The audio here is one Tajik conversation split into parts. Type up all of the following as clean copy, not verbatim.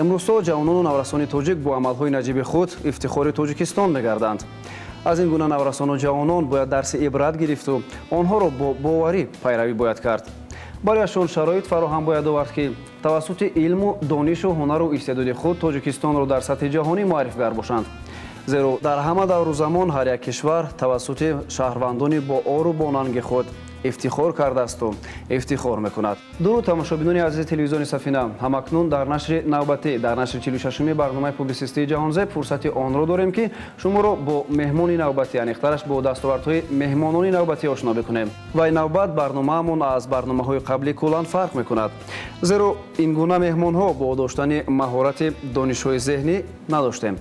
Имрӯзҳо ҷавонону наврасони тоҷик бо амалҳои наҷиби худ ифтихори Тоҷикистон мегарданд. Аз ин гуна наврасону ҷавонон бояд дарси ибрат гирифту онҳоро бо боварӣ пайравӣ бояд кард. Барояшон шароит фароҳам бояд овард, ки тавассути илму донишу ҳунару истеъдоди худ Тоҷикистонро дар сатҳи ҷаҳонӣ муаррифгар бошанд. Зеро дар ҳама давру замон ҳар як кишвар тавассути шаҳрвандони бо ору бонанги худ ифтихор кардаасту ифтихор мекунад. Дуруд, тамошобинони азизи телевизиони Сафина. Ҳамакнун дар нашри навбатӣ, дар нашри 46-уми барномаи публисистии Ҷаҳонзеб фурсати онро дорем, ки шуморо бо меҳмони навбатӣ, аниқтараш бо дастовардҳои меҳмонони навбатӣ ошно бикунем. Ва ин навбат барномаамон аз барномаҳои қаблӣ куллан фарқ мекунад, зеро ин гуна меҳмонҳо бо доштани маҳорати донишҳои зеҳнӣ надоштем.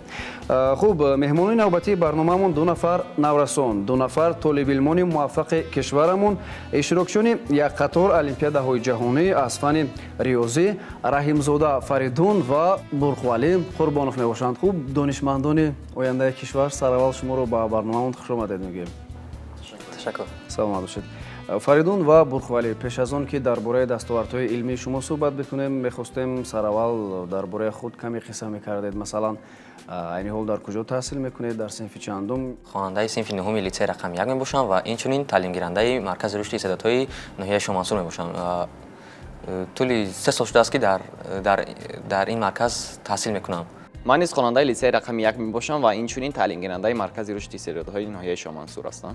Хуб, меҳмонони навбатии барномаамон ду нафар наврасон, ду нафар толибилмони муваффақи кишварамон, иштирокчиёни як қатор олимпиадаҳои ҷаҳонӣ аз фани риёзӣ Раҳимзода Фаридун ва Бурхвалӣ Қурбонов мебошанд. Хуб, донишмандони ояндаи кишвар, сараввал шуморо ба барномаамон хушомадед мегӯем. Ташаккур. Саломат бошед. Фаридун ва Бурхвалӣ, пеш аз он ки дар бораи дастовардҳои илмии шумо суҳбат бикунем, мехостем сараввал дар бораи худ каме қисса мекардед. Масалан, айни ҳол дар куҷо таҳсил мекунед, дар синфи чандум? Хонандаи синфи нуҳуми литсеи рақами 1 мебошам ва инчунин таълимгирандаи Маркази рушди истеъдодҳои ноҳияи Шомансур мебошам. Тӯли 3 сол шудааст, ки дар ин марказ таҳсил мекунам. Ман низ хонандаи литсеи рақами 1 мебошам ва инчунин таълимгирандаи Маркази рушди истеъдодҳои ноҳияи Шомансур ҳастам.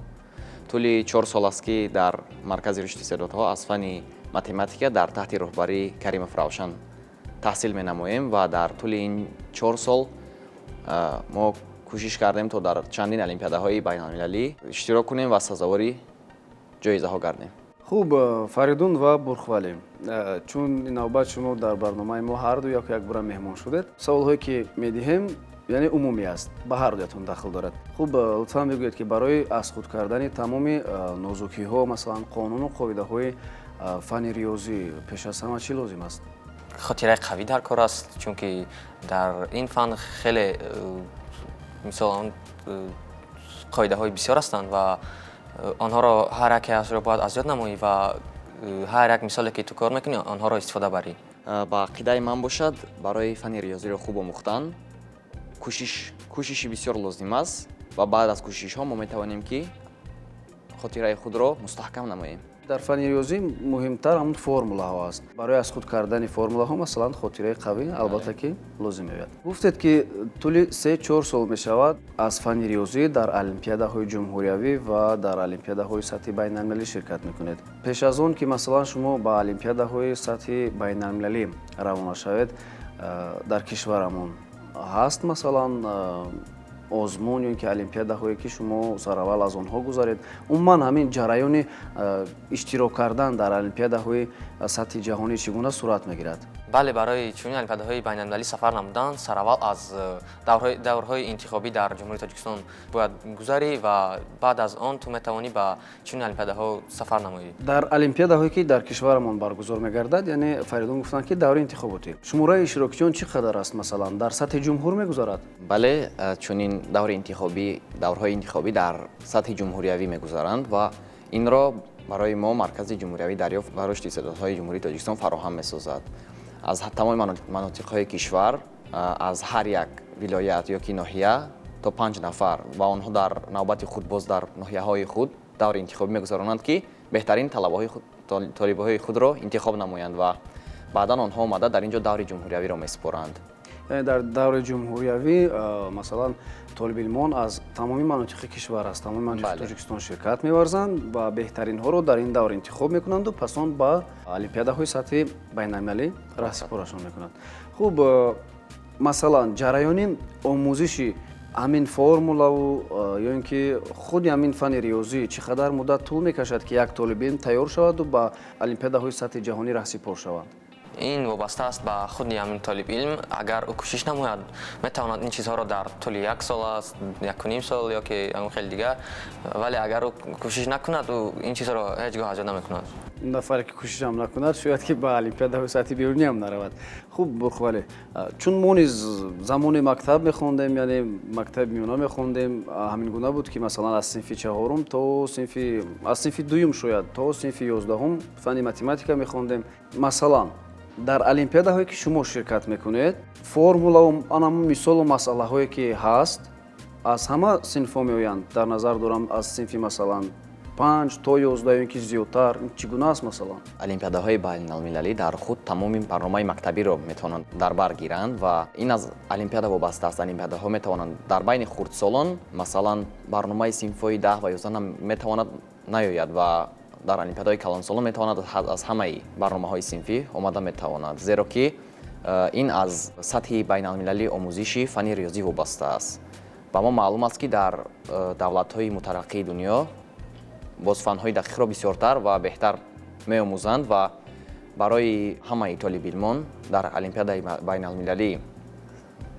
Тӯли 4 сол аст, ки дар Маркази рушди истеъдодҳо аз фанни математика дар таҳти роҳбарии Каримов Равшан таҳсил менамоем ва дар тӯли ин 4 сол мо кӯшиш кардем, то дар чандин олимпиадаҳои байналмилалӣ иштирок кунем ва сазовори ҷоизаҳо гардем. Хуб, Фаридун ва Бурхвалӣ, чун ин навбат шумо дар барномаи мо ҳарду яку якбора меҳмон шудед, саволҳое ки медиҳем, яъне умумӣ аст, ба ҳар дуятон дахл дорад. Хуб, лутфан бигӯед, ки барои аз худ кардани тамоми нозукиҳо, масалан, қонуну қоидаҳои фанни риёзӣ пеш аз ҳама чӣ лозим аст? Хотираи қавӣ дар кор аст, чунки дар ин фан хеле, мисол, он қоидаҳои бисёр ҳастанд ва онҳоро ҳар яке азро бояд аз ёд намоӣ ва ҳар як мисоле, ки ту кор мекунӣ, онҳоро истифода барӣ. Ба ақидаи ман бошад, барои фанни риёзиро хуб омӯхтан кӯшиши бисёр лозим аст ва баъд аз кӯшишҳо мо метавонем, ки хотираи худро мустаҳкам намоем. Дар фанни риёзӣ муҳимтар ҳамун формулаҳо аст. Барои аз худ кардани формулаҳо, масалан, хотираи қавӣ албатта ки лозим меояд. Гуфтед, ки тӯли 3-4 сол мешавад, аз фанни риёзӣ дар олимпиадаҳои ҷумҳуриявӣ ва дар олимпиадаҳои сатҳи байналмилалӣ ширкат мекунед. Пеш аз он ки, масалан, шумо ба олимпиадаҳои сатҳи байналмилалӣ равона шавед, дар кишварамон ҳаст, масалан, озмун ё ин ки олимпиадаҳое, ки шумо сараввал аз онҳо гузаред? Умуман, ҳамин ҷараёни иштирок кардан дар олимпиадаҳои сатҳи ҷаҳонӣ чӣ гуна сурат мегирад? Бале, барои чунин олимпиадаҳои байналмилалӣ сафар намудан сараввал аз даврҳои интихобӣ дар Ҷумҳурии Тоҷикистон бояд гузарӣ ва баъд аз он ту метавонӣ ба чунин олимпиадаҳо сафар намоӣ. Дар олимпиадаҳое, ки дар кишварамон баргузор мегардад, яъне Фаридун гуфтанд, ки даври интихоботӣ, шумораи иштирокчиён чӣ қадар аст? Масалан, дар сатҳи ҷумҳур мегузарад? Бале, чунин даври интихобӣ, даврҳои интихобӣ дар сатҳи ҷумҳуриявӣ мегузаранд ва инро барои мо Маркази ҷумҳуриявии дарёфт ва рушди истеъдодҳои Ҷумҳурии Тоҷикистон фароҳам месозад. Аз тамоми манотиқҳои кишвар, аз ҳар як вилоят ё ки ноҳия то 5 нафар ва онҳо дар навбати худ боз дар ноҳияҳои худ даври интихобӣ мегузаронанд, ки беҳтарин толибҳои худро интихоб намоянд ва баъдан онҳо омада дар ин ҷо даври ҷумҳуриявиро месупоранд. Яъне дар даври ҷумҳуриявӣ, масалан, толибилмон аз тамоми манотиқи кишвар, аз тамоми манотиқи Тоҷикистон ширкат меварзанд ва беҳтаринҳоро дар ин давр интихоб мекунанду пас он ба олимпиадаҳои сатҳи байналмилалӣ раҳсипорашон мекунанд. Хуб, масалан, ҷараёни омӯзиши ҳамин формулаву ё ин ки худи ҳамин фанни риёзӣ чӣ қадар муддат тӯл мекашад, ки як толибилм тайёр шаваду ба олимпиадаҳои сатҳи ҷаҳонӣ раҳсипор шавад? Ин вобаста аст ба худи ҳамин толиб илм. Агар ӯ кӯшиш намояд, метавонад ин чизҳоро дар тӯли як сол аст, 1.5 сол ё ки ягон хеле дигар, вале агар ӯ кӯшиш накунад, ӯ ин чизҳоро ҳеҷ гоҳ аз ёд намекунад. Нафаре ки кӯшишам накунад, шояд ки ба олимпиадаҳои сатҳи беруниам наравад. Хуб, Бурхвале, чун мо низ замони мактаб мехондем, яъне мактаби миёна мехондем, ҳамин гуна буд, ки масалан аз синфи чаҳорум то синфи, аз синфи дуюм шояд то синфи 11-ум фанни математика мехондем. Масалан, Дар олимпиадаҳое, ки шумо ширкат мекунед, формулаву анам мисолу масъалаҳое, ки ҳаст, аз ҳама синфҳо меоянд? Дар назар дорам, аз синфи, масалан, 5 то 11 ё ин ки зиёдтар, чӣ гуна аст, масалан? Олимпиадаҳои байналмилалӣ дар худ тамоми барномаи мактабиро метавонанд дар бар гиранд ва ин аз олимпиада вобаста аст. Олимпиадаҳо метавонанд дар байни хурдсолон, масалан, барномаи синфҳои 10 ва 11 метавонад наёяд ва дар олимпиадаҳои калонсолон метавонад аз ҳамаи барномаҳои синфӣ омада метавонад, зеро ки ин аз сатҳи байналмилалии омӯзиши фанни риёзӣ вобаста аст. Ба мо маълум аст, ки дар давлатҳои мутараққии дунё боз фанҳои дақиқро бисёртар ва беҳтар меомӯзанд ва барои ҳамаи толибилмон дар олимпиадаи байналмилалӣ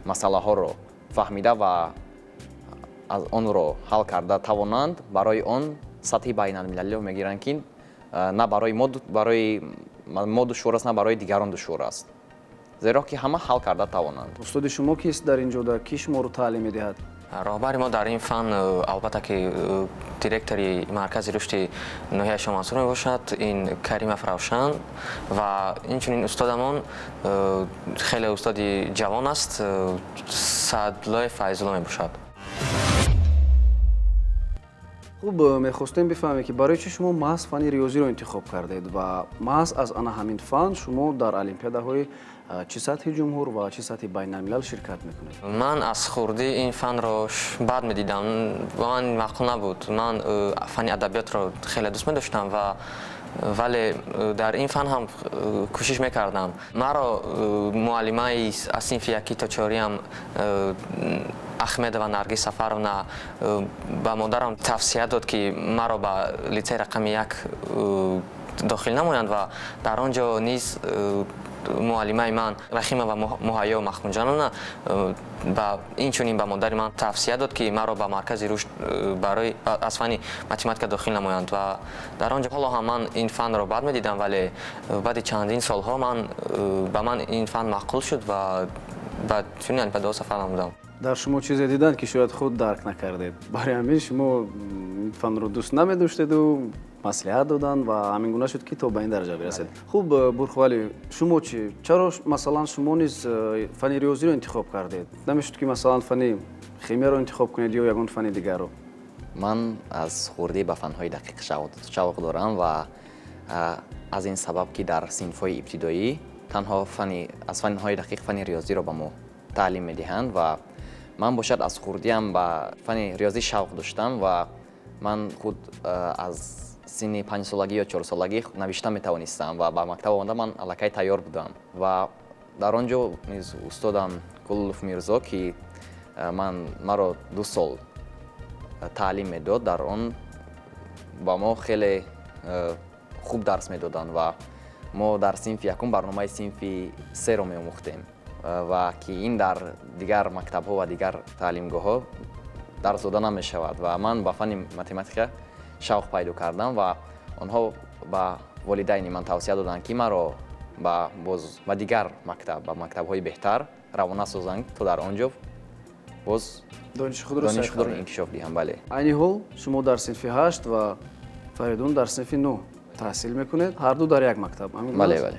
масъалаҳоро фаҳмида ва аз онро ҳал карда тавонанд, барои он сатҳи байналмилалиро мегиранд, ки на барои мо душвор аст, на барои дигарон душвор аст, зеро ки ҳама ҳал карда тавонанд. Устоди шумо кист дар ин ҷода? Кӣ шуморо таълим медиҳад? Роҳбари мо дар ин фан, албатта ки, директори маркази рушди ноҳияи Шомансур мебошад, ин Каримов Равшан, ва инчунин устодамон хеле устоди ҷавон аст, Садлоев Файзулло мебошад. Хуб, мехостем бифаҳмем, ки барои чӣ шумо маҳз фанни риёзиро интихоб кардед ва маҳз аз ана ҳамин фан шумо дар олимпиадаҳои чӣ сатҳи ҷумҳур ва чӣ сатҳи байналмилал ширкат мекунед? Ман аз хурдӣ ин фанро бад медидам, ба ман маъқул набуд. Ман фанни адабиётро хеле дӯст медоштам ва вале дар ин фан ҳам кӯшиш мекардам. Маро муаллимаи аз синфи якӣ то чориам, Ахмедова Наргиз Сафаровна, ба модарам тавсия дод, ки маро ба литсеи рақами 1 дохил намоянд, ва дар он ҷо низ муаллимаи ман Рахимова Муҳайё Махмуджановна ба инчунин ба модари ман тавсия дод, ки маро ба маркази рушд барои аз фанни математика дохил намоянд. Ва дар он ҷо ҳоло ҳам ман ин фанро бад медидам, вале баъди чандин солҳо ман ба ман ин фан маъқул шуд ва ба чунин олимпиадаҳо сафар намудам. Дар шумо чизе диданд, ки шояд худ дарк накардед. Барои ҳамин шумо ин фанро дӯст намедоштеду маслиҳат доданд ва ҳамин гуна шуд, ки то ба ин дараҷа бирасед. Хуб, Бурхвалӣ, шумо чӣ? Чаро, масалан, шумо низ фанни риёзиро интихоб кардед? Намешуд, ки, масалан, фанни химияро интихоб кунед ё ягон фанни дигарро? Ман аз хурдӣ ба фанҳои дақиқ шавқ дорам ва аз ин сабаб, ки дар синфҳои ибтидоӣ танҳо аз фанҳои дақиқ фанни риёзиро ба мо таълим медиҳанд ва ман бошад аз хурдиам ба фанни риёзӣ шавқ доштам ва ман худ аз синни 5-солагӣ ё 4-солагӣ навишта метавонистам ва ба мактаб омада ман аллакай тайёр будам. Ва дар он ҷо низ устодам Куллов Мирзо, ки ман маро 2 сол таълим медод, дар он ба мо хеле хуб дарс медоданд ва мо дар синфи якум барномаи синфи серо меомӯхтем ва ки ин дар дигар мактабҳо ва дигар таълимгоҳҳо дарс дода намешавад. Ва ман ба фанни математика шавқ пайдо кардам ва онҳо ба волидайни ман тавсия доданд, ки маро ба боз ба дигар мактаб, ба мактабҳои беҳтар равона созанд, то дар он ҷо боз дониши худро дониши худро инкишоф диҳам, бале. Айни ҳол шумо дар синфи ҳашт ва Фаридун дар синфи нӯҳ таҳсил мекунед, ҳарду дар як мактаб. Бале, бале.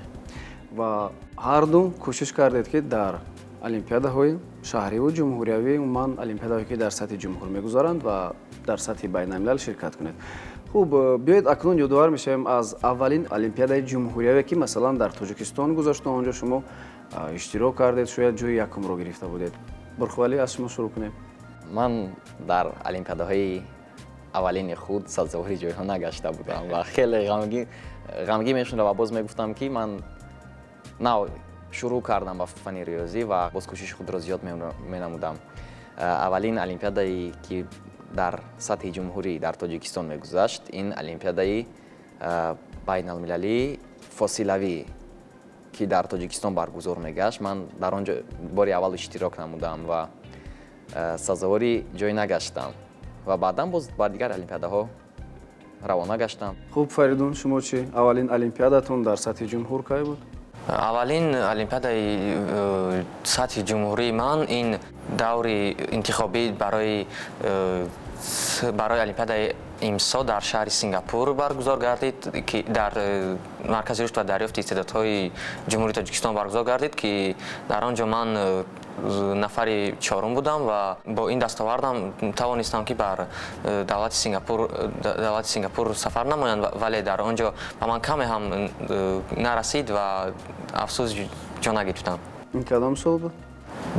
Ва ҳарду кӯшиш кардед, ки дар олимпиадаҳои шаҳриву ҷумҳуриявӣ, умуман олимпиадаҳое, ки дар сатҳи ҷумҳур мегузаранд, ва дар сатҳи байналмилал ширкат кунед. Хуб, биёед, акнун ёдовар мешавем аз аввалин олимпиадаи ҷумҳурияве, ки, масалан, дар Тоҷикистон гузашту он ҷо шумо иштирок кардед, шояд ҷои якумро гирифта будед. Бурхвалӣ, аз шумо шурӯъ кунем. Ман дар олимпиадаҳои аввалини худ сазовори ҷойҳо нагашта будам ва хеле ғамгин мешудам ва боз мегуфтам, ки ман нав шурӯъ кардам ба фанни риёзӣ ва боз кӯшиши худро зиёд менамудам. Аввалин олимпиадае, ки дар сатҳи ҷумҳурӣ дар Тоҷикистон мегузашт, ин олимпиадаи байналмилалии фосилавӣ, ки дар Тоҷикистон баргузор мегашт, ман дар он ҷо бори аввал иштирок намудам ва сазовори ҷой нагаштам ва баъдан боз ба дигар олимпиадаҳо равона гаштам. Хуб, Фаридун, шумо чӣ? Аввалин олимпиадатон дар сатҳи ҷумҳур кай буд? Аввалин олимпиадаи сатҳи ҷумҳурии ман ин даври интихобӣ барои олимпиадаи Имсол дар шаҳри Сингапур баргузор гардид, ки дар Маркази рушд ва дарёфти истеъдодҳои Ҷумҳурии Тоҷикистон баргузор гардид, ки дар он ҷо ман нафари чорум будам ва бо ин дастовардам тавонистам, ки бар давлати Сингапур сафар намоям, вале дар он ҷо ба ман каме ҳам нарасид ва афсӯс ҷо нагирифтам. Ин кадом сол буд?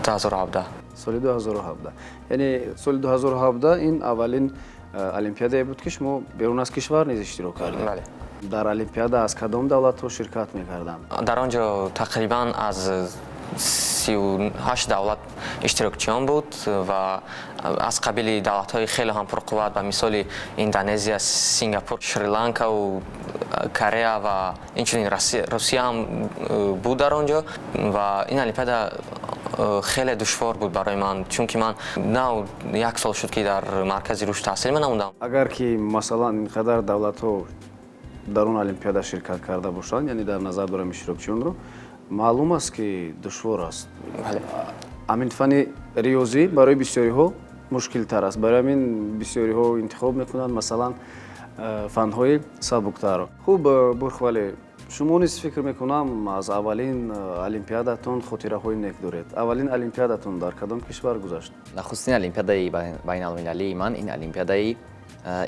2017. Соли 2017. Яъне соли 2017 ин аввалин олимпиадае буд, ки шумо берун аз кишвар низ иштирок кардед? Бале. Дар олимпиада аз кадом давлатҳо ширкат мекарданд? Дар он ҷо тақрибан аз 38 давлат иштирокчиён буд ва аз қабили давлатҳои хеле ҳам пурқувват ба мисоли Индонезия, Сингапур, Шри-Ланкаву Корея ва инчунин Русия ҳам буд дар он ҷо. Ва ин олимпиада хеле душвор буд барои ман, чунки ман нав як сол шуд, ки дар Маркази рушд таҳсил менамудам. Агар ки масалан ин қадар давлатҳо дар он олимпиада ширкат карда бошанд, яъне дар назар дорам иштирокчиёнро, маълум аст, ки душвор аст. Ҳамин фани риёзӣ барои бисёриҳо мушкилтар аст, барои ҳамин бисёриҳо интихоб мекунанд масалан фанҳои сабуктарро. Хуб, Бурхвале, шумо низ фикр мекунам аз аввалин олимпиадатон хотираҳои нек доред. Аввалин олимпиадатон дар кадом кишвар гузашт? Нахустин олимпиадаи байналмилалии ман ин олимпиадаи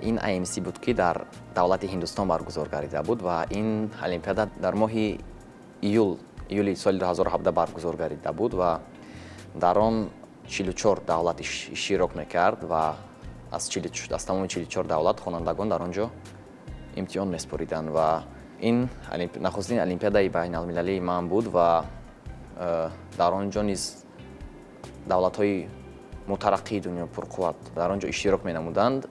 ин IMC буд, ки дар давлати Ҳиндустон баргузор гардида буд ва ин олимпиада дар моҳи июли соли 2017 баргузор гардида буд ва дар он 44 давлат иштирок мекард ва аз тамоми 44 давлат хонандагон дар он ҷо имтиҳон месупориданд ва ин нахустин олимпиадаи байналмилалии ман буд ва дар он ҷо низ давлатҳои мутараққии дунё пурқувват дар он ҷо иштирок менамуданд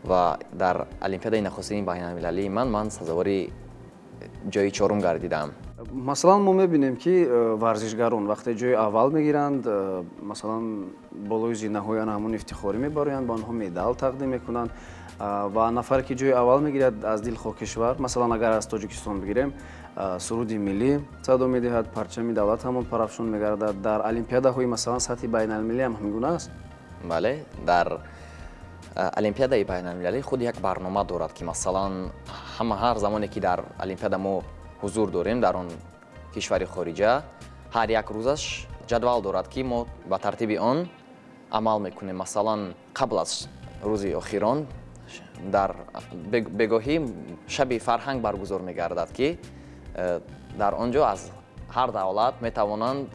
ва дар олимпиадаи нахустини байналмилалии ман сазовори ҷои чорум гардидам. Масалан, мо мебинем, ки варзишгарон вақте ҷои аввал мегиранд, масалан болои зинаҳои ана ҳамон ифтихорӣ мебароянд, ба онҳо медал тақдим мекунанд ва нафаре, ки ҷои аввал мегирад аз дилхоҳ кишвар, масалан агар аз Тоҷикистон бигирем, суруди миллӣ садо медиҳад, парчами давлат ҳамон парафшон мегардад. Дар олимпиадаҳои масалан сатҳи байналмилалӣ ҳам ҳамин гуна аст? Бале, дар олимпиадаи байналмилалӣ худ як барнома дорад, ки масалан ҳама ҳар замоне, ки дар олимпиада мо ҳузур дорем дар он кишвари хориҷа, ҳар як рӯзаш ҷадвал дорад, ки мо ба тартиби он амал мекунем. Масалан, қабл аз рӯзи охирон дар бегоҳӣ шаби фарҳанг баргузор мегардад, ки дар он ҷо аз ҳар давлат метавонанд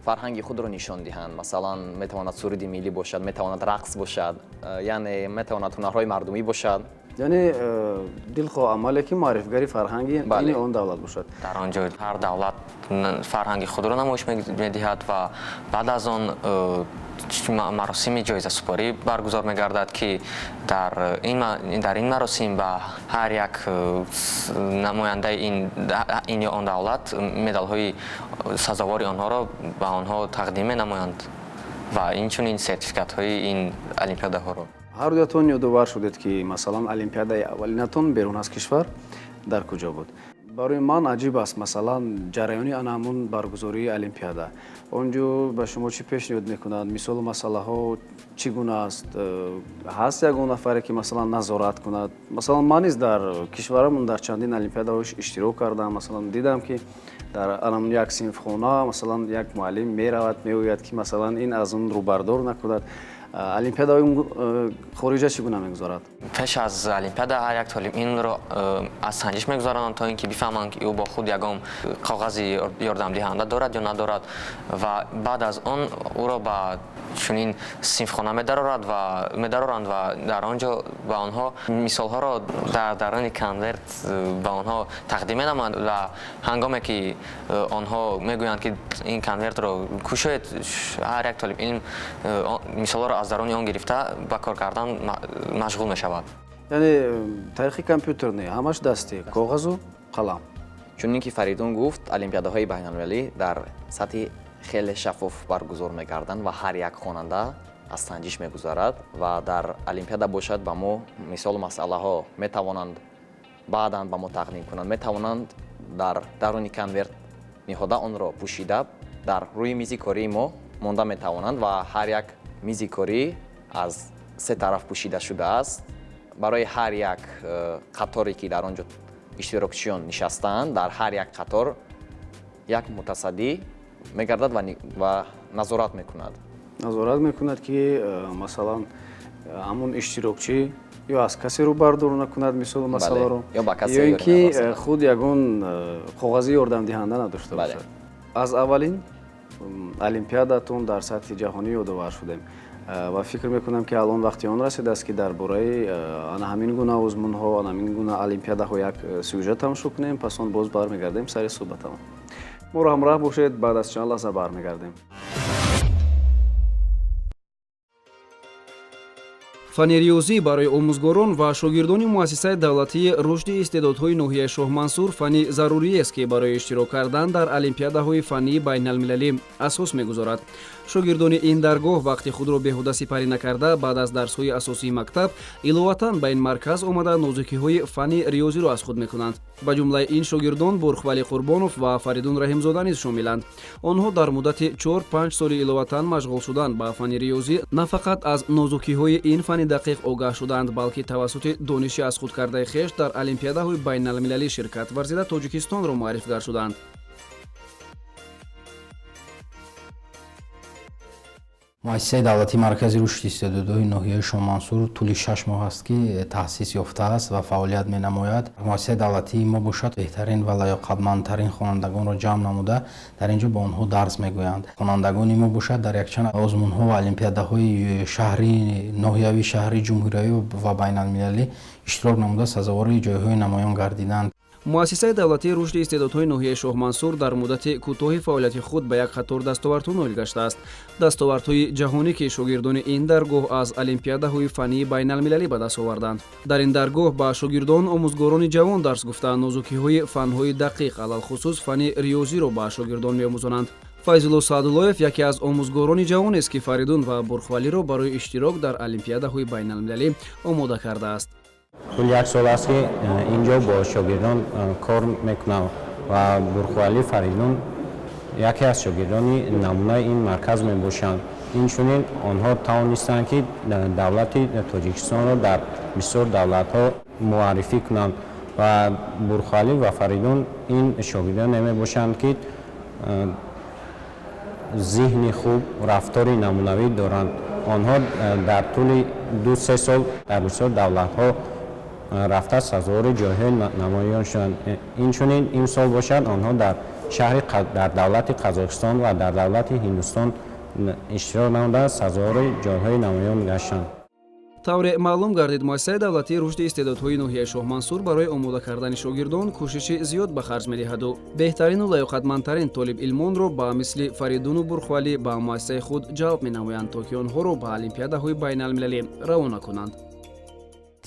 фарҳанги худро нишон диҳанд. Масалан, метавонад суруди миллӣ бошад, метавонад рақс бошад, яъне метавонад ҳунарҳои мардумӣ бошад. Яъне дилхоҳ амале, ки маърифгари фарҳанги ини он давлат бошад. Дар он ҷо ҳар давлат фарҳанги худро намоиш медиҳад ва баъд аз он маросими ҷоизасупорӣ баргузор мегардад, ки дар ин маросим ба ҳар як намояндаи ин ё он давлат медалҳои сазовори онҳоро ба онҳо тақдим менамоянд ва инчунин сертификатҳои ин олимпиадаҳоро. Ҳар дуятон ёдовар шудед, ки масалан олимпиадаи аввалинатон берун аз кишвар дар куҷо буд. Барои ман аҷиб аст масалан ҷараёни ана ҳамон баргузории олимпиада. Он ҷо ба шумо чӣ пешниҳод мекунанд? Мисолу масъалаҳо чӣ гуна аст? Ҳаст ягон нафаре, ки масалан назорат кунад? Масалан, ман низ дар кишварамон дар чандин олимпиадаҳо иштирок кардам. Масалан, дидам, ки дар ана як синфхона масалан як муаллим меравад, мегӯяд, ки масалан ин аз он рӯбардор накунад. Олимпиадаҳои хориҷа чӣ гуна мегузарад? Пеш аз олимпиада ҳар як толиб инро аз санҷиш мегузаронанд, то ин ки бифаҳманд, ки ӯ бо худ ягон коғази ёрдамдиҳанда дорад ё надорад ва баъд аз он ӯро ба чунин синфхона медароранд ва дар он ҷо ба онҳо мисолҳоро дар даруни конверт ба онҳо тақдим менамоянд ва ҳангоме ки онҳо мегӯянд, ки ин конвертро кушоед, ҳар як толиб илм мисолҳоро аз даруни он гирифта ба кор кардан машғул мешавад. Яъне таърихи компютер не, ҳамаш дастӣ, коғазу қалам. Чунин ки Фаридун гуфт, олимпиадаҳои байналмилалӣ дар сатҳи хеле шаффоф баргузор мегарданд ва ҳар як хонанда аз санҷиш мегузарад ва дар олимпиада бошад ба мо мисолу масъалаҳо метавонанд баъдан ба мо тақдим кунанд, метавонанд дар даруни конверт ниҳода онро пӯшида дар рӯи мизи кории мо монда метавонанд ва ҳар як мизи корӣ аз се тараф пӯшида шудааст. Барои ҳар як қаторе ки дар он ҷо иштирокчиён нишастаанд, дар ҳар як қатор як мутасаддӣ мегардад ва назорат мекунад. Назорат мекунад, ки масалан ҳамон иштирокчӣ ё аз касе рӯ бардор накунад, мисолу масъаларо, ё ин ки худ ягон коғази ёрдамдиҳанда надошта бошад. Аз аввалин олимпиадатон дар сатҳи ҷаҳонӣ ёдовар шудем ва фикр мекунам, ки алон вақти он расидааст, ки дар бораи ана ҳамин гуна озмунҳо, ана ҳамин гуна олимпиадаҳо як сюжет тамошо кунем, пас он боз бармегардем сари суҳбатамон. Моро ҳамроҳ бошед, баъд аз чанд лаҳза бармегардем. Фанни риёзӣ барои омӯзгорон ва шогирдони муассисаи давлатии рушди истеъдодҳои ноҳияи Шоҳмансур фанни заруриест, ки барои иштирок кардан дар олимпиадаҳои фаннии байналмилалӣ асос мегузорад. Шогирдони ин даргоҳ вақти худро беҳуда сипарӣ накарда, баъд аз дарсҳои асосии мактаб иловатан ба ин марказ омада нозукиҳои фанни риёзиро аз худ мекунанд. Ба ҷумлаи ин шогирдон Бурхвали Қурбонов ва Фаридун Раҳимзода низ шомиланд. Онҳо дар муддати 4-5 соли иловатан машғул шудан ба фанни риёзӣ на фақат аз нозукиҳои ин фанни дақиқ огаҳ шуданд, балки тавассути дониши аз худ кардаи хеш дар олимпиадаҳои байналмилалӣ ширкат варзида Тоҷикистонро муаррифгар шуданд. Муассисаи давлатии маркази рушди истеъдодҳои ноҳияи Шоҳмансур тӯли 6 моҳ аст, ки таъсис ёфтааст ва фаъолият менамояд. Муассисаи давлатии мо бошад беҳтарин ва лаёқатмандтарин хонандагонро ҷамъ намуда, дар ин ҷо ба онҳо дарс мегӯянд. Хонандагони мо бошад дар якчанд озмунҳо ва олимпиадаҳои шаҳрӣ, ноҳиявӣ, шаҳрӣ, ҷумҳуриявӣ ва байналмилалӣ иштирок намуда сазовори ҷойҳои намоён гардиданд. Муассисаи давлатии рушди истеъдодҳои ноҳияи Шоҳмансур дар муддати кӯтоҳи фаъолияти худ ба як қатор дастовардҳо ноил гаштааст. Дастовардҳои ҷаҳонӣ, ки шогирдони ин даргоҳ аз олимпиадаҳои фаннии байналмилалӣ ба даст оварданд. Дар ин даргоҳ ба шогирдон омӯзгорони ҷавон дарс гуфта, нозукиҳои фанҳои дақиқ, алалхусус фанни риёзиро ба шогирдон меомӯзонанд. Файзулло Саъдуллоев яке аз омӯзгорони ҷавонест, ки Фаридун ва Бурхвалиро барои иштирок дар олимпиадаҳои байналмилалӣ омода кардааст. Тӯли як сол аст, ки ин ҷо бо шогирдон кор мекунам ва Бурхвали Фаридун яке аз шогирдони намунаи ин марказ мебошанд. Инчунин онҳо тавонистанд, ки давлати Тоҷикистонро дар бисёр давлатҳо муаррифӣ кунанд ва Бурхвали ва Фаридун ин шогирдоне мебошанд, ки зиҳни хуб, рафтори намунавӣ доранд. Онҳо дар тӯли 2-3 сол дар бисёр давлатҳо рафта сазовори ҷойҳои намоён шуданд. Инчунин имсол бошад онҳо дар шаҳри дар давлати Қазоқистон ва дар давлати Ҳиндустон иштирок намуда сазовори ҷойҳои намоён гаштанд. Тавре маълум гардид, муассисаи давлатии рушди истеъдодҳои ноҳияи Шоҳмансур барои омода кардани шогирдон кӯшиши зиёд ба харҷ медиҳаду беҳтарину лаёқатмандтарин толибилмонро ба мисли Фаридуну Бурхвалӣ ба муассисаи худ ҷалб менамоянд, то ки онҳоро ба олимпиадаҳои байналмилалӣ равона кунанд.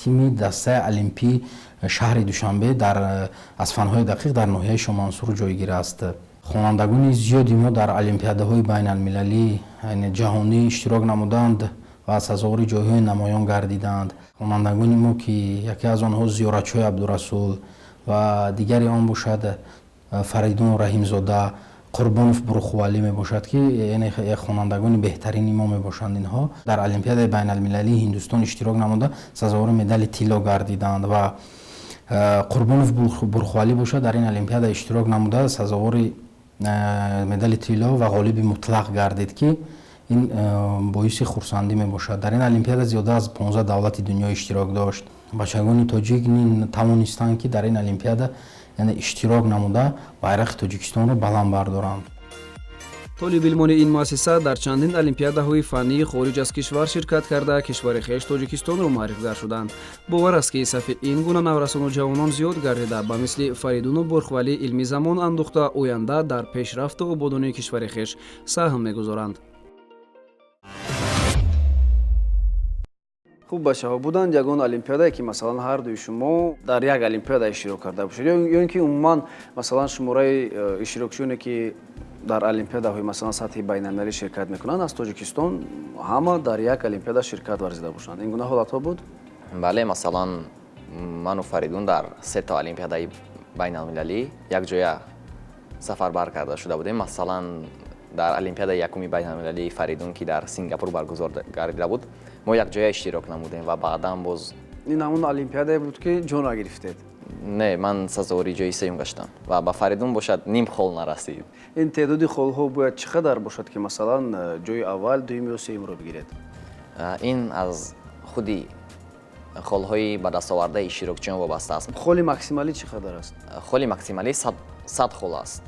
Тими дастаи олимпӣ шаҳри Душанбе аз фанҳои дақиқ дар ноҳияи Шоҳмансур ҷойгир аст. Хонандагони зиёди мо дар олимпиадаҳои байналмилалӣ, ҷаҳонӣ иштирок намуданд ва сазовори ҷойҳои намоён гардиданд. Хонандагони мо, ки яке аз онҳо Зиёратшоҳи Абдурасул ва дигари он бошад Фаридун Раҳимзода, Қурбонов Бурхвалӣ мебошад, ки хонандагони беҳтарини мо мебошанд. Инҳо дар олимпиадаи байналмилалии Ҳиндустон иштирок намуда сазовори медали тилло гардиданд ва Қурбонов Бурхвалӣ бошад дар ин олимпиада иштирок намуда сазовори медали тилло ва ғолиби мутлақ гардид, ки ин боиси хурсандӣ мебошад. Дар ин олимпиада зиёда аз 15 давлати дунё иштирок дошт. Бачагони тоҷик тавонистанд, ки дар ин олимпиада иштирок намуда байрақи Тоҷикистонро баланд бардоранд. Толибилмони ин муассиса дар чандин олимпиадаҳои фаннии хориҷ аз кишвар ширкат карда, кишвари хеш Тоҷикистонро муаррифгар шуданд. Бовар аст, ки сафи ин гуна наврасону ҷавонон зиёд гардида, ба мисли Фаридуну Бурхвалӣ илми замон андӯхта, оянда дар пешрафту ободонии кишвари хеш саҳм мегузоранд. Хуб, бачаҳо, буданд ягон олимпиадае, ки масалан ҳар дуи шумо дар як олимпиада иштирок карда бошед, ё ин ки умуман масалан шумораи иштирокчиёне, ки дар олимпиадаҳои масалан сатҳи байналмилалӣ ширкат мекунанд, аз Тоҷикистон ҳама дар як олимпиада ширкат варзида бошанд? Ин гуна ҳолатҳо буд? Бале, масалан ману Фаридун дар 3 та олимпиадаи байналмилалӣ якҷоя сафарбар карда шуда будем. Масалан дар олимпиадаи якуми байналмилалии Фаридун, ки дар Сингапур баргузор гардида буд, мо якҷоя иштирок намудем ва баъдан боз Ин ҳамон олимпиадае буд, ки ҷо нагирифтед? Не, ман сазовори ҷои сеюм гаштам ва ба Фаридун бошад ним хол нарасид. Ин теъдоди холҳо бояд чӣ қадар бошад, ки масалан ҷои аввал, дуюм ё сеюмро бигиред? Ин аз худи холҳои ба дастовардаи иштирокчиён вобаста аст. Холи максималӣ чӣ қадар аст? Холи максималӣ 100 хол аст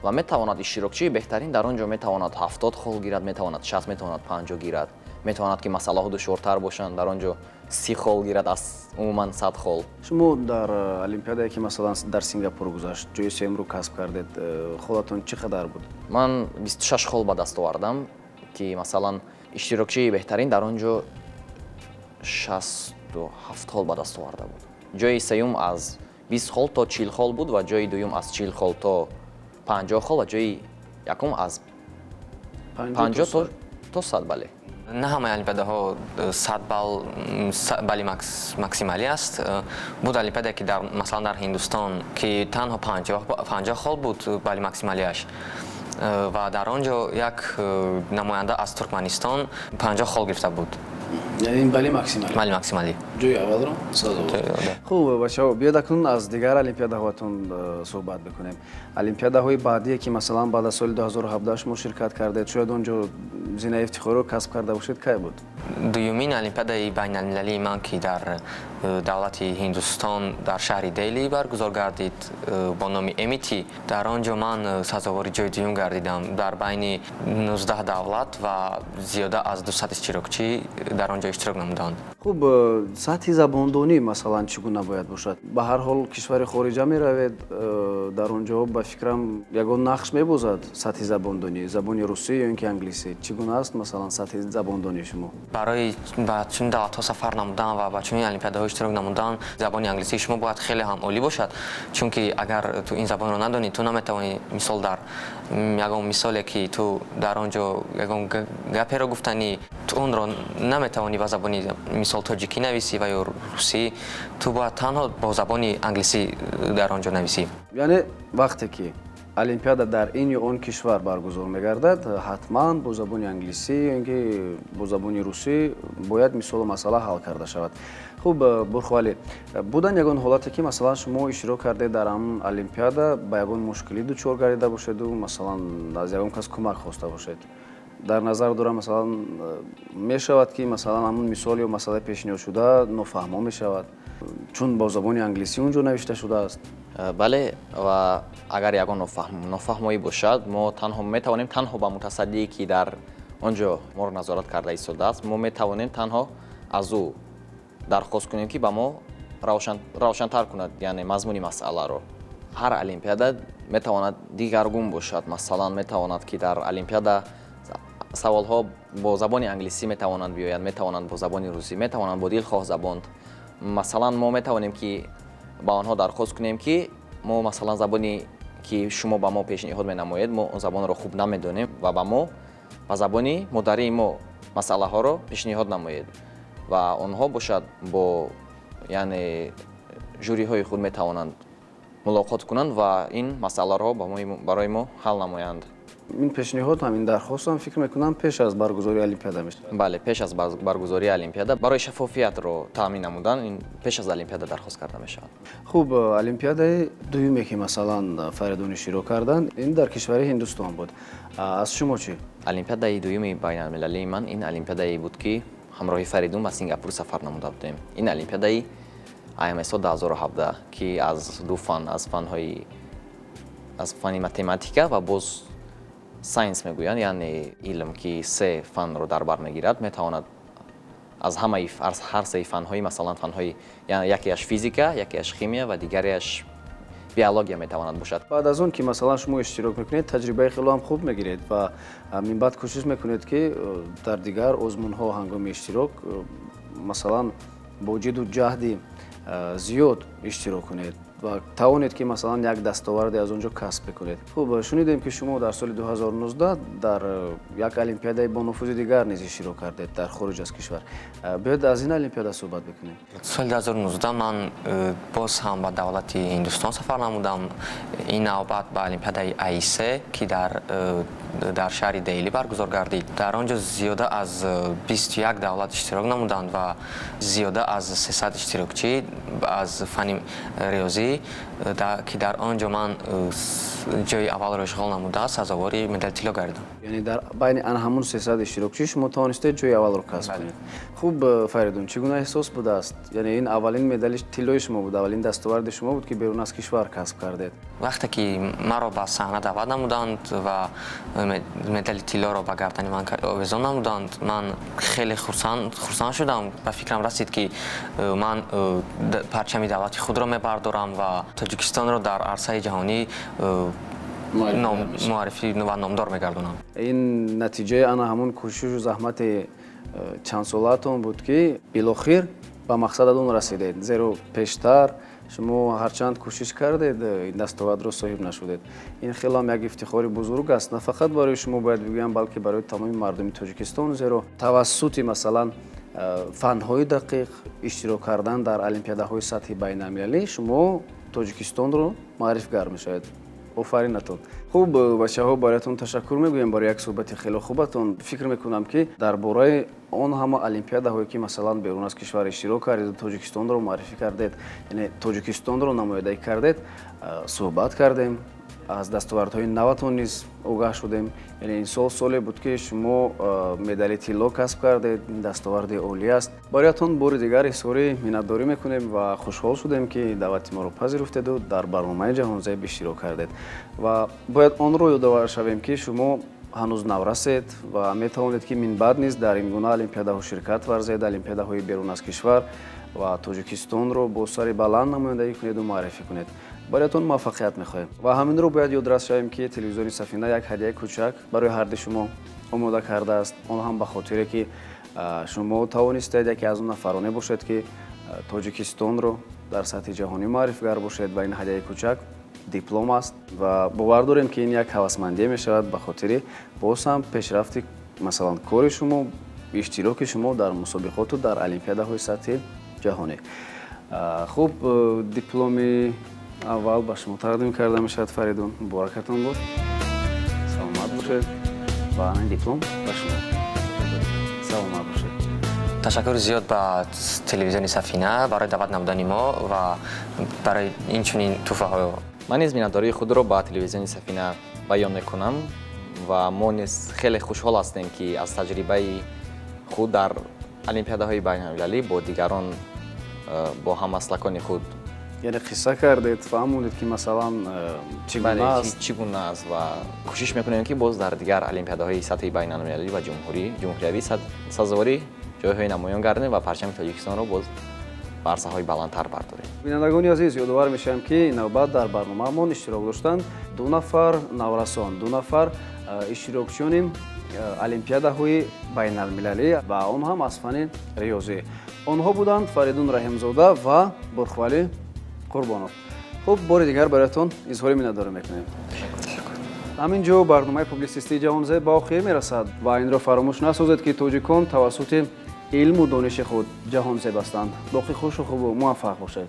ва метавонад иштирокчии беҳтарин дар он ҷо метавонад 70 хол гирад, метавонад 60, метавонад 50 гирад, метавонад ки масъалаҳо душвортар бошанд, дар он ҷо 30 хол гирад аз умуман 100 хол. Шумо дар олимпиадае, ки масалан дар Сингапур гузашт, ҷои сеюмро касб кардед, холатон чӣ қадар буд? Ман 26 хол ба даст овардам, ки масалан иштирокчии беҳтарин дар он ҷо 67 хол ба даст оварда буд. Ҷои сеюм аз 20 хол то 40 хол буд ва ҷои дуюм аз 40 хол то 50 хол ва ҷои якум аз 50 то 100. Бале. На ҳамаи олимпиадаҳо 100 балл балли максималӣ аст. Буд олимпиадае, ки масалан дар Ҳиндустон, ки танҳо 50 хол буд балли максималиаш, ва дар он ҷо як намоянда аз Туркманистон 50 хол гирифта буд. Яъне ин балли максималӣ? Балли максималӣ. Ҷои аввалро сазовор. Хуб, бачаҳо, биёед акнун аз дигар олимпиадаҳоятон суҳбат бикунем. Олимпиадаҳои баъдие, ки масалан баъд аз соли 2017 шумо ширкат кардед, шояд он ҷо зинаи ифтихориро касб карда бошед, кай буд? Дуюмин олимпиадаи байналмилалии ман, ки дар давлати Ҳиндустон дар шаҳри Дели баргузор гардид бо номи Эмити, дар он ҷо ман сазовори ҷои дуюм гардидам дар байни 19 давлат ва зиёда аз 200 иштирокчӣ дар он ҷо иштирок намуданд. Хуб, сатҳи забондонӣ масалан чӣ гуна бояд бошад? Ба ҳар ҳол кишвари хориҷа меравед, дар он ҷо ба фикрам ягон нақш мебозад сатҳи забондонӣ, забони русӣ ё ин ки англисӣ. Чӣ гуна аст масалан сатҳи забондонии шумо? Барои ба чунин давлатҳо сафар намудан ва ба чунин олимпиадаҳо иштирок намудан забони англисии шумо бояд хеле ҳам олӣ бошад, чунки агар ту ин забонро надонӣ, ту наметавонӣ мисол дар ягон мисоле, ки ту дар он ҷо ягон гаперо гуфтанӣ, ту онро наметавонӣ ба забони мисол тоҷикӣ нависӣ ва ё русӣ, ту бояд танҳо бо забони англисӣ дар он ҷо нависӣ. Яъне вақте ки олимпиада дар ин ё он кишвар баргузор мегардад, ҳатман бо забони англисӣ ё ин ки бо забони русӣ бояд мисолу масъала ҳал карда шавад. Хуб, Бурхвалӣ, буданд ягон ҳолате, ки масалан шумо иштирок кардед дар ҳамн олимпиада, ба ягон мушкилӣ дучор гардида бошеду масалан аз ягон кас кӯмак хоста бошед? Дар назар дорам, масалан мешавад, ки масалан ҳамун мисол ё масъалаи пешниҳодшуда нофаҳмо мешавад, чун бо забони англисӣ он ҷо навишта шудааст. Бале, ва агар ягон нофаҳмоӣ бошад, мо танҳо метавонем танҳо ба мутасаддие, ки дар он ҷо моро назорат карда истодааст, мо метавонем танҳо аз ӯ дархост кунем, ки ба мо равшантар кунад, яъне мазмуни масъаларо. Ҳар олимпиада метавонад дигаргун бошад. Масалан, метавонад, ки дар олимпиада саволҳо бо забони англисӣ метавонанд биёянд, метавонанд бо забони русӣ, метавонанд бо дилхоҳ забон. Масалан, мо метавонем, ки ба онҳо дархост кунем, ки мо масалан забони, ки шумо ба мо пешниҳод менамоед, мо он забонро хуб намедонем ва ба мо ба забони модарии мо масъалаҳоро пешниҳод намоед. Ва онҳо бошад бо яъне жюриҳои худ метавонанд мулоқот кунанд ва ин масъаларо барои мо ҳал намоянд. Ин пешниҳод ҳам, ин дархост ҳам, фикр мекунам, пеш аз баргузории олимпиада мешавад. Бале, пеш аз баргузории олимпиада барои шаффофиятро таъмин намудан ин пеш аз олимпиада дархост карда мешавад. Хуб, олимпиадаи дуюме, ки масалан Фаридун иштирок карданд, ин дар кишвари Ҳиндустон буд. Аз шумо чӣ? Олимпиадаи дуюми байналмилалии ман ин олимпиадае буд, ки ҳамроҳи Фаридун ба Сингапур сафар намуда будем. Ин олимпиадаи IMSO 2017, ки аз ду фан, аз фанҳои аз фани математика ва боз science мегӯянд, яъне илм, ки се фанро дар бар мегирад, метавонад аз ҳамаи аз ҳар сеи фанҳои, масалан фанҳои, якеаш физика, якеаш химия ва дигареаш биология метавонад бошад. Баъд аз он ки масалан шумо иштирок мекунед, таҷрибаи хело ҳам хуб мегиред ва минбаъд кӯшиш мекунед, ки дар дигар озмунҳо ҳангоми иштирок масалан бо ҷидду ҷаҳди зиёд иштирок кунед ва тавонед, ки масалан як дастоварде аз он ҷо касб бикунед. Хуб, шунидем, ки шумо дар соли 2019 дар як олимпиадаи бонуфузи дигар низ иштирок кардед дар хориҷ аз кишвар. Биёед аз ин олимпиада суҳбат бикунем. Соли 2019 ман боз ҳам ба давлати Ҳиндустон сафар намудам, ин навбат ба олимпиадаи АИС, ки дар дар шаҳри Деҳлӣ баргузор гардид. Дар он ҷо зиёда аз 21 давлат иштирок намуданд ва зиёда аз 300 иштирокчӣ аз фанни риёзӣ, ки дар он ҷо ман ҷои аввалро ишғол намуда, сазовори медали тилло гардидам. Яъне дар байни ана ҳамун 300 иштирокчӣ шумо тавонистед ҷои аввалро касб кунед. Хуб, Фаридун, чӣ гуна эҳсос будааст? Яъне ин аввалин медали тиллои шумо буд, аввалин дастоварди шумо буд, ки берун аз кишвар касб кардед. Вақте ки маро ба саҳна даъват намуданд ва медали тиллоро ба гардани ман овезон намуданд, ман хеле хурсанд шудам. Ба фикрам расид, ки ман парчами давлати худро мебардорам ва Тоҷикистонро дар арсаи ҷаҳонӣ муаррифӣ ва номдор мегардонам. Ин натиҷаи ана ҳамун кӯшишу заҳмати чандсолаатон буд, ки билохир ба мақсадатон расидед, зеро пештар шумо ҳарчанд кӯшиш кардед, ин дастовардро соҳиб нашудед. Ин хеле ҳам як ифтихори бузург аст, на фақат барои шумо бояд бигӯям, балки барои тамоми мардуми Тоҷикистон, зеро тавассути масалан фанҳои дақиқ иштирок кардан дар олимпиадаҳои сатҳи байналмилалӣ шумо Тоҷикистонро маърифгар мешавед. Офаринатон. Хуб, бачаҳо, бароятон ташаккур мегӯем барои як суҳбати хеле хубатон. Фикр мекунам, ки дар бораи он ҳама олимпиадаҳое, ки масалан берун аз кишвар иштирок кардед, Тоҷикистонро муаррифӣ кардед, яъне Тоҷикистонро намояндагӣ кардед, суҳбат кардем, аз дастовардҳои наватон низ огаҳ шудем. Яъне ин сол соле буд, ки шумо медали тилло касб кардед, ин дастоварди олӣ аст. Бароятон бори дигар изҳори миннатдорӣ мекунем ва хушҳол шудем, ки даъвати моро пазируфтеду дар барномаи Ҷаҳонзеб иштирок кардед. Ва бояд онро ёдовар шавем, ки шумо ҳанӯз наврасед ва метавонед, ки минбаъд низ дар ин гуна олимпиадаҳо ширкат варзед, олимпиадаҳои берун аз кишвар, ва Тоҷикистонро бо сари баланд намояндагӣ кунеду муаррифӣ кунед. Бароятон муваффақият мехоҳем. Ва ҳаминро бояд ёдрас шавем, ки телевизиони Сафина як ҳадияи кӯчак барои ҳарди шумо омода кардааст. Он ҳам ба хотире, ки шумо тавонистед яке аз он нафароне бошед, ки Тоҷикистонро дар сатҳи ҷаҳонӣ муаррифгар бошед, ва ин ҳадияи кӯчак диплом аст ва бовар дорем, ки ин як ҳавасмандие мешавад ба хотири боз ҳам пешрафти масалан кори шумо, иштироки шумо дар мусобиқоту дар олимпиадаҳои сатҳи ҷаҳонӣ. Хуб, дипломи аввал ба шумо тақдим карда мешавад. Фаридун, муборакатон бод, саломат бошед ва ин диплом ба шумо. Саломат бошед. Ташаккури зиёд ба телевизиони Сафина барои даъват намудани мо ва барои инчунин тӯҳфаҳо. Ман низ миннатдории худро ба телевизиони Сафина баён мекунам ва мо низ хеле хушҳол ҳастем, ки аз таҷрибаи худ дар олимпиадаҳои байналмилалӣ бо дигарон, бо ҳаммаслакони худ, яъне қисса кардед, фаҳмондед, ки масалан чӣ гуна аст, чӣ гуна аст, ва кӯшиш мекунем, ки боз дар дигар олимпиадаҳои сатҳи байналмилалӣ ва ҷумҳуриявӣ сазовори ҷойҳои намоён гардем ва парчами Тоҷикистонро боз ба арсаҳои баландтар бардорем. Бинандагони азиз, ёдовар мешавем, ки навбат дар барномаамон иштирок доштанд ду нафар наврасон, ду нафар иштирокчиёни олимпиадаҳои байналмилалӣ ва он ҳам аз фанни риёзӣ. Онҳо буданд Фаридун Раҳимзода ва Бурхвалӣ Қурбонов. Хуб, бори дигар бароятон изҳори миннатдорӣ мекунем. Ҳамин ҷо барномаи публитсистии Ҷаҳонзеб ба охир мерасад ва инро фаромӯш насозед, ки тоҷикон тавассути илму дониши худ ҷаҳонзеб ҳастанд. Боқӣ хушу хубу муваффақ бошед.